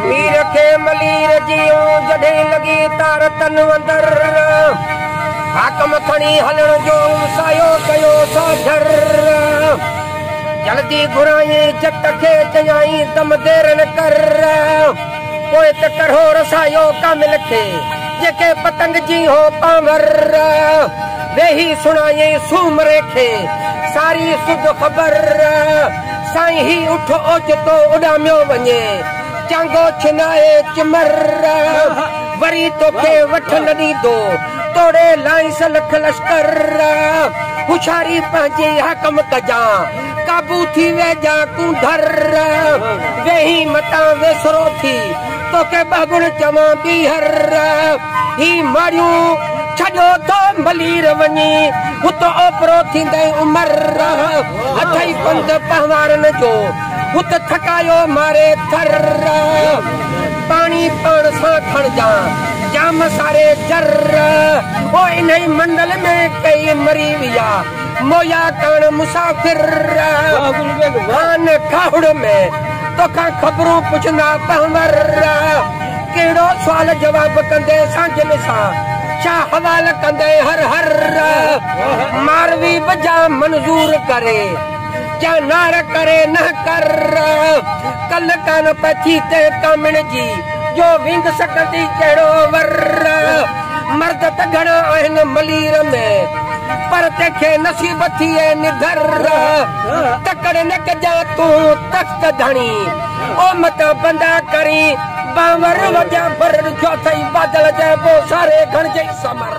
मीर खे मलीर जियो जॾहिं लॻी तार तन अंदर हाकम खणी हलण जो सायो कयो साझर जल्दी घुराई जट खे चयाई दम देर न कर पोइ त कढ़ो रसायो कामिल खे जेके पतंग जी हो पावर वेही सुणाई सूमरे खे सारी सुध ख़बर साईं ही उठ ओचितो उॾामियो वञे चांगो छिनाए चिमर वरी तोखे वठ न ॾींदो तोड़े लाइस लख लश्कर होशियारी पंहिंजी हाकम कजां काबू थी वेजा कुंधर वेही मतां वेसरो थी तोखे ॿगुण चवां ॿीहर ही मारियूं छॾियो थो मलीर वञी हुतो ओपरो थींदई उमर अथई पंध पहवारनि जो हुत थकायो मारे थर पाणी पाण सां खणजां जाम सारे जर ओ इन मंडल में कई मरी विया मोया कान मुसाफिर खान खाहुड़ में तोखां ख़बरूं पुछंदा पहवर कहिड़ो सुवाल जवाब कंदे सांझनि सां छा हवाल कंदे हर हर मारवी बजा मंज़ूर करे जा नार करे न कर कल कान पथी ते कामिण जी जो विंग सकंदी कहिड़ो वर मर्द त घणा आहिनि मलीर में पर तंहिंखे नसीब थिए निधर तकड़ न कजां तूं तख़्त धणी ओ मत बंदा करी बावर वजा भर ॾुखियो अथई बादल चइबो सारे खणजई समर।